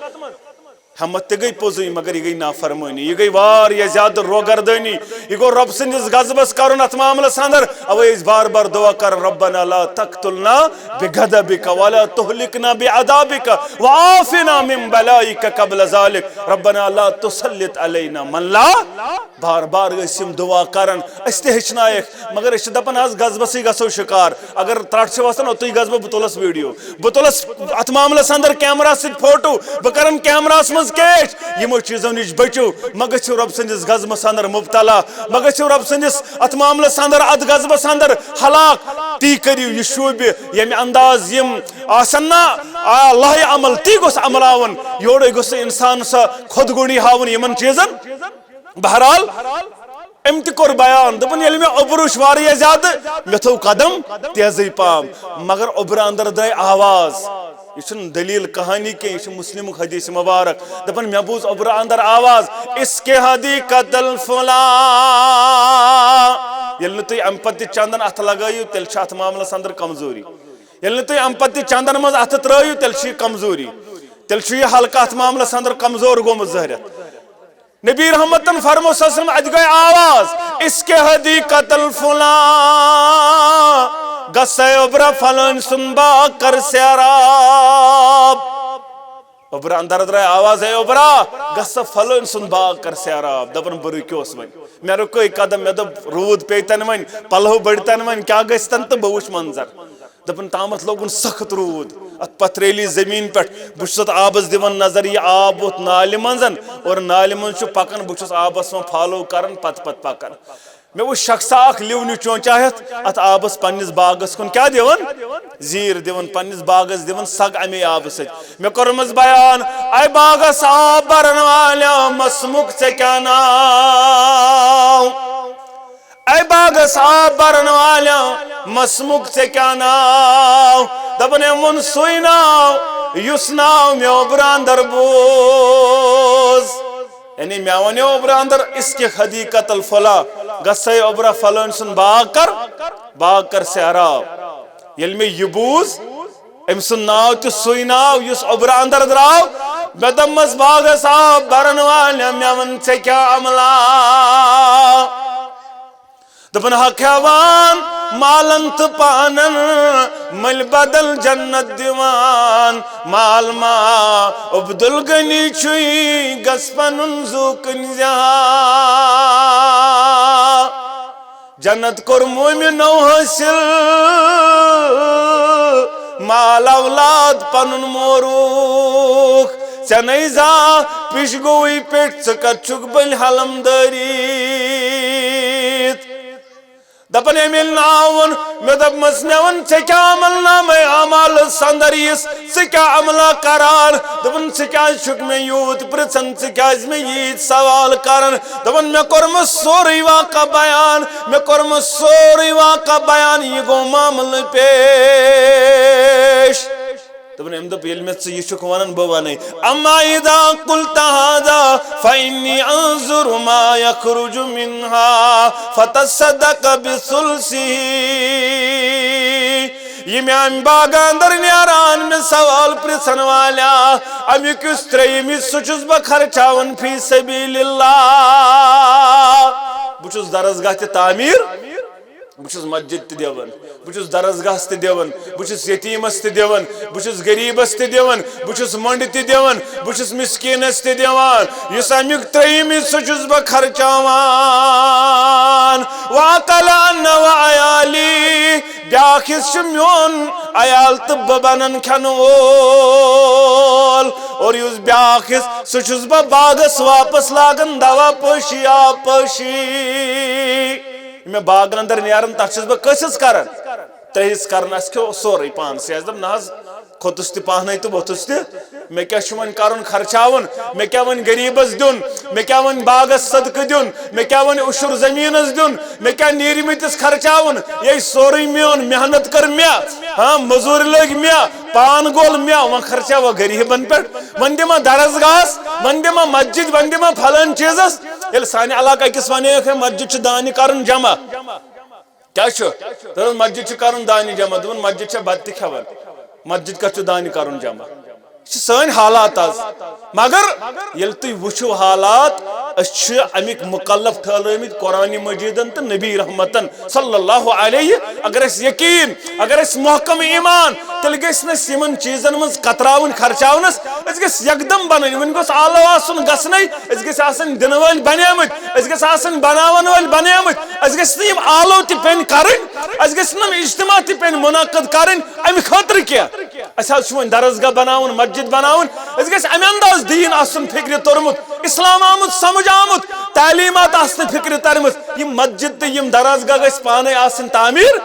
ہمت تہِ گٔے پوٚزُے، مگر یہِ گٔے نافرمٲنی، یہِ گٔے واریاہ زیادٕ روگردٲنی، یہِ گوٚو رۄب سٕنٛدِس غضبس کرُن اتھ معاملس اندر۔ اوے أسۍ بار بار دعا کران، "ربنا لا تقتلنا بغضبک ولا تہلکنا بعذابک وعافنا من بلائک قبل ذلک، ربنا لا تسلط علینا من لا"۔ بار بار ٲسۍ یِم دعا کران، أسۍ تہِ ہیٚچھنایکھ، مگر أسۍ چھِ دپان، از غضبسٕے گژھو شکار۔ اگر ترٛٹھ چھِ وسان، اوٚتُے گژھٕ بہٕ، بہٕ تُلس ویڈیو، بہٕ تُلس اتھ معاملس اندر کیمرہ سۭتۍ فوٹو، بہٕ کرن کیمراہس منٛز کیچ۔ یِمو چیٖزو نِش بٔچِو، مہ گٔژھِو رۄب سٕنٛدِس غضبس اندر مبتلا، مہ گٔژھِو رۄب سٕنٛدِس اتھ معاملس اندر، اتھ غضبس اندر ہلاک۔ تی کٔرِو یہِ شوٗبہِ، ییٚمہِ انداز یِم آسن نا، آ، لایہِ عمل، تی گوٚژھ عملاوُن۔ یورے گوٚژھ نہٕ انسان سۄ خۄد گُنی ہاوُن یِمن چیٖزن۔ بہرحال، أمۍ تہِ کوٚر بیان، دوٚپُن، ییٚلہِ مےٚ اوٚبُر وُچھ واریاہ زیادٕ، مےٚ تھوٚو قدم تیزٕے پہم، مگر اوٚبرٕ اندر درٛاے آواز۔ یہِ چھُنہٕ دٔلیٖل کہانی کینٛہہ، یہِ چھُ مسلمُک حدیث مبارک۔ دَپان، مےٚ بوٗز اوٚبرٕ اندر آواز، "اس کے حدیقت الفلاں"۔ ییٚلہِ نہٕ تُہۍ اَمہِ پتہٕ تہِ چندن اَتھٕ لگٲیِو، تیٚلہِ چھِ اَتھ معاملس اندر کمزوری۔ ییٚلہِ نہٕ تُہۍ اَمہِ پتہٕ تہِ چندن منٛز اَتھٕ ترٛٲیِو، تیٚلہِ چھِ یہِ کمزوری۔ تیٚلہِ چھُ یہِ حلقہٕ اَتھ معاملس اندر کمزور گوٚمُت ظٲہرِتھ۔ نبی رحمتن فرمو صلی اللہ علیہ وسلم، اتہِ گٔے آواز، "اس کے حدیقت الفلاں"، گژھ ہے اوٚبرا فلٲنۍ سُنٛد باغ کر سیراب۔ اوٚبرا اندر درٛاے آواز، "ہے اوٚبرا، گژھ سا فلٲنۍ سُنٛد باغ کر سیراب"۔ دپان، بہٕ رُکیوس وۄنۍ، مےٚ رُکٲے قدم، مےٚ دوٚپ، روٗد پیٚیہِ تن وۄنۍ، پلو بٔڑۍ تن وۄنۍ، کیٛاہ گژھِ تن تہٕ بہٕ وٕچھِ منظر۔ دپان، تامتھ لوگُن سخت روٗد، اتھ پتھریلی زمین پٮ۪ٹھ۔ بہٕ چھُس اتھ آبس دِوان نظر، یہِ آب ووت نالہِ منٛز اور نالہِ منٛز چھُ پکان، بہٕ چھُس آبس منٛز follow کران، پتہٕ پتہٕ پکان۔ مےٚ وُچھ شخصا اکھ لیونیو چونچا ہٮ۪تھ اتھ آبس پننِس باغس کُن کیٛاہ دِوان؟ زیٖر دِوان، پننِس باغس دِوان سگ امے آبہٕ سۭتۍ۔ مےٚ کوٚرمس بیان، اے باغس آب برن والیا، مسمُک ژےٚ کیٛاہ ناو؟ اے باغس آب برن والیا، مسمُک ژےٚ کیٛاہ ناو؟ دپان، أمۍ ووٚن سُے ناو، یُس ناو مےٚ اوٚبرٕ اندر بوٗز۔ یعنی مےٚ ونیو اوٚبرٕ اندر، اس کے حدیقت الفلاں، گژھ ہے اوٚبرا فلٲنۍ سُنٛد باغ کر، باغ کر سیراب۔ ییٚلہِ مےٚ یہِ بوٗز، أمۍ سُنٛد ناو تہِ سُے ناو، یُس اوٚبرٕ اندر درٛاو، مےٚ دوٚپمس، باغس آب برن والیا، مےٚ ون ژےٚ کیٛاہ عملا؟ دوٚپُن، حق ہٮ۪وان مالن تہٕ پانن، مٔلۍ بدل جنت دِوان۔ مال ما عبدالغنی چھُے، گژھ پنُن زُو کٕنۍ زِ ہا۔ جنت کوٚر مومنو حٲصِل، مال اولاد پنُن موروٗکھ۔ ژےٚ نے زا پِش گوٚوُے پٮ۪ٹھ، ژٕ کتھ چھُکھ بٔلۍ حلم دٲرِتھ؟ دپان، أمۍ ییٚلہِ ناو ووٚن، مےٚ دوٚپمس، مےٚ ووٚن، ژےٚ کیٛاہ عمل نامے اعمالس اندر یِس، ژٕ کیٛاہ عملہ کران؟ دوٚپُن، ژٕ کیٛازِ چھُکھ مےٚ یوٗت پرژھان، ژٕ کیٛازِ مےٚ ییٖتۍ سوال کران؟ دوٚپُن، مےٚ کوٚرمس سورُے واقعہ بیان، مےٚ کوٚرمس سورُے واقعہ بیان، یہِ گوٚو معاملہٕ پیش۔ دوٚپُن، أمۍ دوٚپ، ییٚلہِ مےٚ ژٕ یہِ چھُکھ وَنان، بہٕ وَنَے۔ اما اذا قلت هذا فإني انظر ما يخرج منها فتصدق بثلثه۔ یہِ مےٚ اَمہِ باغہٕ اندر نیران مےٚ سوال پرژھن والیا، اَمیُک یُس ترٛیٚیِم حصہٕ چھُس بہٕ خرچاوان فی سبیل اللہ۔ بہٕ چھُس درسگاہ تہِ تعمیٖر بہٕ چھُس مسجد تہِ دِوان، بہٕ چھُس درسگاہس تہِ دِوان، بہٕ چھُس یتیٖمس تہِ دِوان، بہٕ چھُس غریٖبس تہِ دِوان، بہٕ چھُس مۄنڈٕ تہِ دِوان، بہٕ چھُس مسکیٖنس تہِ دِوان۔ یُس امیُک ترٛیٚیِم حصہٕ چھُس بہٕ خرچاوان۔ وَأَكَلَ أَنَا وَعِيَالِي، بیٛاکھ حصہٕ چھُ میون عیال تہٕ بہٕ بنن کھٮ۪نہٕ وول۔ اور یُس بیٛاکھ حصہٕ، سُہ چھُس بہٕ باغس واپس لاگان دوا پٲشی آب پٲشی۔ مےٚ باغہٕ اندر نیران، تتھ چھُس بہٕ کٲنٛسہِ ہٕنٛز کران؟ ترٛےٚ حصہٕ کران، اسہِ کھیوٚو سورُے پانسٕے۔ اسہِ دوٚپ، نہ حظ، کھوٚتُس تہِ پانے تہٕ ووٚتھُس تہِ۔ مےٚ کیٛاہ چھُ وۄنۍ کرُن خرچاوُن؟ مےٚ کیٛاہ وۄنۍ غریٖبس دیُن؟ مےٚ کیٛاہ وۄنۍ باغس صدقہٕ دیُن؟ مےٚ کیٛاہ وۄنۍ عشر زٔمیٖنس دیُن؟ مےٚ کیٛاہ نیرِمٕتِس خرچاوُن؟ یے سورُے میون، محنت کٔر مےٚ، ہاں، مٔزوٗرۍ لٔگۍ مےٚ، پان گوٚل مےٚ، وۄنۍ خرچاوٕ غریٖبن پٮ۪ٹھ، وۄنۍ دِمہ درسگاہس، وۄنۍ دِمہ مسجد، وۄنۍ دِمہ فلٲنۍ چیٖزس۔ ییٚلہِ سانہِ علاقہٕ أکِس ونے، ہے، مسجد چھِ دانہِ کرُن جمع، کیٛاہ چھُ؟ دوٚپُن، مسجد چھِ کرُن دانہِ جمع۔ دوٚپُن، مسجد چھےٚ بتہٕ تہِ کھٮ۪وان، مسجد کتھ چھُ دانہِ کرُن جمع؟ یہِ چھِ سٲنۍ حالات از۔ مگر ییٚلہِ تُہۍ وٕچھِو حالات، أسۍ چھِ اَمِکۍ مُکلف ٹھہرٲومٕتۍ قرآن مجیدن تہٕ نبی رحمتن صلی اللہ علیہ۔ اگر اَسہِ یقین، اگر اَسہِ محکم ایمان، تیٚلہِ گژھِ نہٕ اَسہِ یِمن چیٖزن منٛز کتراوٕنۍ خرچاونس۔ أسۍ گژھِ یکدم بنٕنۍ، وۄنۍ گوٚژھ آلو آسُن گژھنَے، أسۍ گژھِ آسٕنۍ دِنہٕ وٲلۍ بنیمٕتۍ، أسۍ گژھِ آسٕنۍ بناون وٲلۍ بنیمٕتۍ۔ أسۍ گژھِ نہٕ یِم آلو تہِ پیٚنۍ کرٕنۍ، اَسہِ گژھِ نہٕ یِم اجتماع تہِ پیٚنۍ منعقد کرٕنۍ۔ امہِ خٲطرٕ کینٛہہ۔ اسہِ حظ چھُ وۄنۍ درسگاہ بناوُن، مسجد بناوٕنۍ۔ أسۍ گژھِ امہِ انداز دیٖن آسُن فکرِ توٚرمُت، اسلام آمُت، سمجھ آمُت، تعلیمات آسنہٕ فکرِ ترمٕژ۔ یِم مسجد تہٕ یِم درسگاہ گژھِ پانے آسٕنۍ تعمیٖر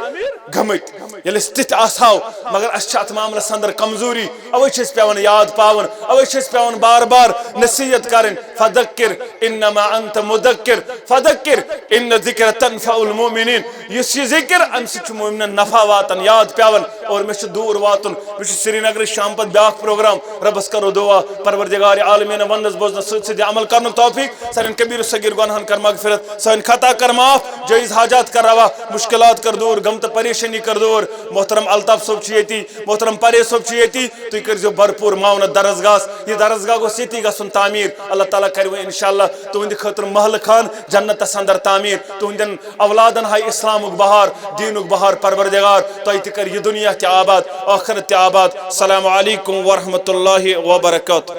گٔمٕتۍ۔ ییٚلہِ أسۍ تِتھۍ آسہو، مگر اسہِ چھِ اتھ معاملس اندر کمزوری، اوے چھِ أسۍ پٮ۪وان یاد پاوُن، اوے چھِ أسۍ پٮ۪وان بار بار نصیحت کرٕنۍ، فذکر انما انت مدکر، فذکر ان الذکر تنفع المؤمنین۔ یُس یہِ ذکر، امہِ سۭتۍ چھُ مومنن نفع واتان، یاد پٮ۪وان۔ اور مےٚ چھُ دوٗر واتُن، مےٚ چھُ سرینگرٕ شام پتہٕ بیٛاکھ پروگرام۔ ربس کرو دعا، پروردگار عالمین وننس بوزنس سۭتۍ سۭتۍ عمل کرنُک توفیق۔ سانٮ۪ن کبیر و صغیر گۄناہن کر مغفرت، سٲنۍ خطا کر معاف، جٲیز حاجات کر روا، مشکلات کر دوٗر، غم تہٕ پریشانی کر دوٗر۔ محترم الطاف صٲب چھُ ییٚتی، محترم پرے صٲب چھُ ییٚتی، تُہۍ کٔرۍزیو بھرپوٗر معاونت درسگاہس۔ یہِ درسگاہ گوٚژھ ییٚتی گژھُن تعمیٖر۔ اللہ تعالیٰ کرِ وۄنۍ انشاءاللہ تُہنٛدِ خٲطرٕ محلہٕ خان جنتس اندر تعمیٖر، تُہنٛدٮ۪ن اولادن ہاوِ اسلامُک بہار، دیٖنُک بہار پروردگار، تۄہہِ تہِ کر یہِ دُنیا تہِ آباد، ٲخرت تہِ آباد۔ السلام علیکم ورحمۃ اللہ وبرکاتہ۔